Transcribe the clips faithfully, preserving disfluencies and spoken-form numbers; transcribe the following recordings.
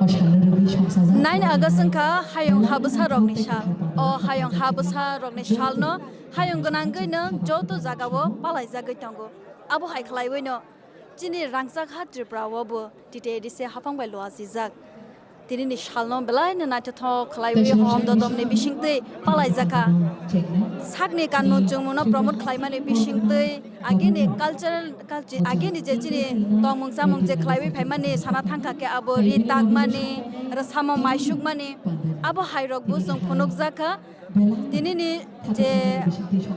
Nine August wngkha hayung habwsa rokni sal. O hayung habwsa rokni salno hayung gwnangwi no joto jagao palaijagwi tongo. Abo hai khlaiwi no chini rangchak ha Tripura o bo T T A D C haphang bai luajijak. Tinini salno belai no naithothok khlaiwi hom dodom ni bisingtwi palaijakha. Sakni kanmung chungmung no promote khlaimani bisingtwi agini cultural, culture, agini je chini tongmung chamung je khlaiwi phaimani sana thangkha khe abo ri takmani, aro samo maisukmani, abo hai rok bo chwng phunukjakha. Tinini je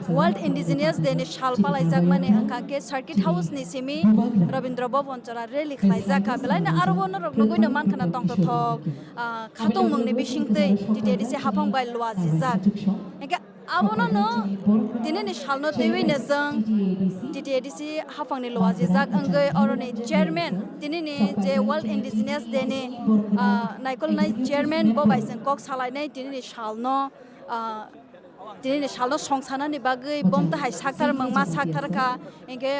World Indigenous Day ni sal palaijakmani wngkha khe Circuit House ni simi Rabindra Bhavan chora rally khlaijakha. Belai no aro bo norok nugwi no mankha na tongthothok, ah, khatungmung ni bisingtwi T T A D C haphang bai luajijak. Hingkhe abono no tinini salno twiwi no chwng T T A D C haphangni luajijak wngwi oroni chairman, tinini je World Indigenous Day ni, ah, naikolnai chairman bo bai chwng kok salainai tinini salno, ah, tinini salno songsanani bagwi bomta hai sakthar mangma sakthar kha, hingkhe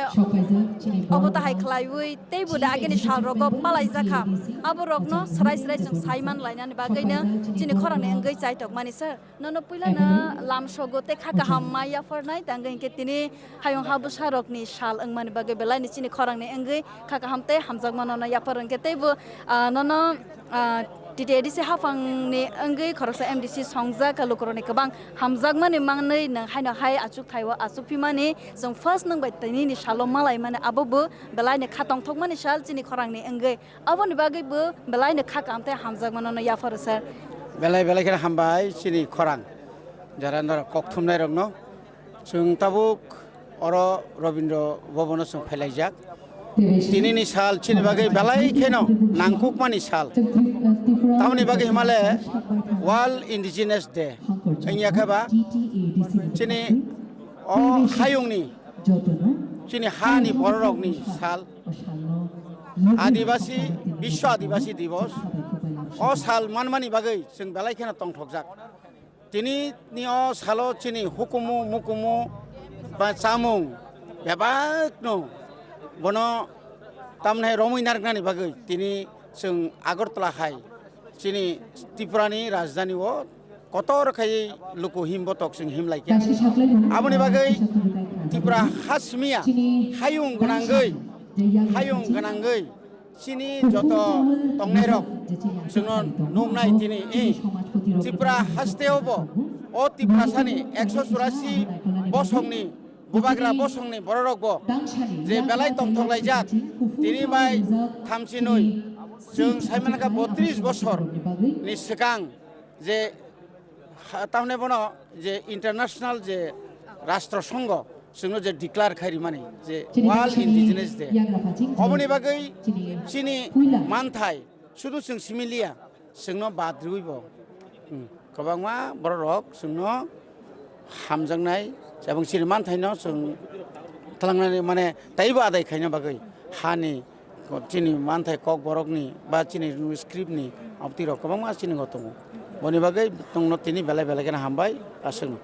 obo tahai khlaiwi teibo da agini salrogo palaijakha. Aborokno swrai swrai chwng sai man lainani bagwino chini khorangni wngwi chaitokmani sir. Nono puila na lam sogo tei kha kaham ma yapharnai tangwi hinkhe tini hayung ha bwsarokni sal wngmani bagwi belai ni chini khorangni wngwi kha kaham tei hamjakma nono yaphar hinkhe teibo, ah, nono, ah, T T A D C haphangni wngwi khoroksa M D C songjak lukurokni kwbang hamjakmani manwi nwng haino hai achuk thaio achuk phimani chwng first nwng bai tini ni salo malaimani abo bo belai ni kha tongthokmani sal chini khorangni wngwi. Aboni bagwi bo belai no kha kaham tei hamjakmano no yapharo sir. Belai belai kheno hambai chini khorang jara norok kok thumnai rokno. Chwng tabuk oro Rabindra Bhavan o chwng phailaijak. Tini ni sal chini bagwi belai kheno nangkukmani sal. Tamoni bagwi himale World Indigenous Day wngya khe ba chini o hayungni chini hani bororokni sal. Adibasi, Biswa Adibasi Dibos. O sal manmani bagwi chwng belai kheno tongthokjak. Tini ni o salo chini hukumu, mukumu ba chamung bebakno bono tamne romwi narwknani bagwi tini chwng Agartala hai chini Tripurani rajdhani o kotor khai luku him botok chwng him lai kha. Aboni bagwi Tripura ha simiya hayung gwnangwi, hayung gwnangwi chini joto tongnairok chwngno nuknai tini, eh, Tripura hasteo bo o Tiprasani ekso churasi bosongni bubagra bosongni bororokbo je belai tongthok laijak, tini bai thamchinwi chwng saimankha botris bosor ni swkang je ha, tamni bono je international je rastro songho chwngno je declare khai rimani je World Indigenous Day. Oboni bagwi chini manthai sudu chwng simi liya, chwngno bad riwi bo, hmm, kwbangma bororok chwngno hamjaknai, ebong chini manthaino chwng tlangnani, mane, teibo adai khaina bagwi hani chini manthai kokborokni ba chini script ni abtwi rok kwbangma chini go tongo. Boni bagwi tongno tini belai belai kheno hambai aswkno.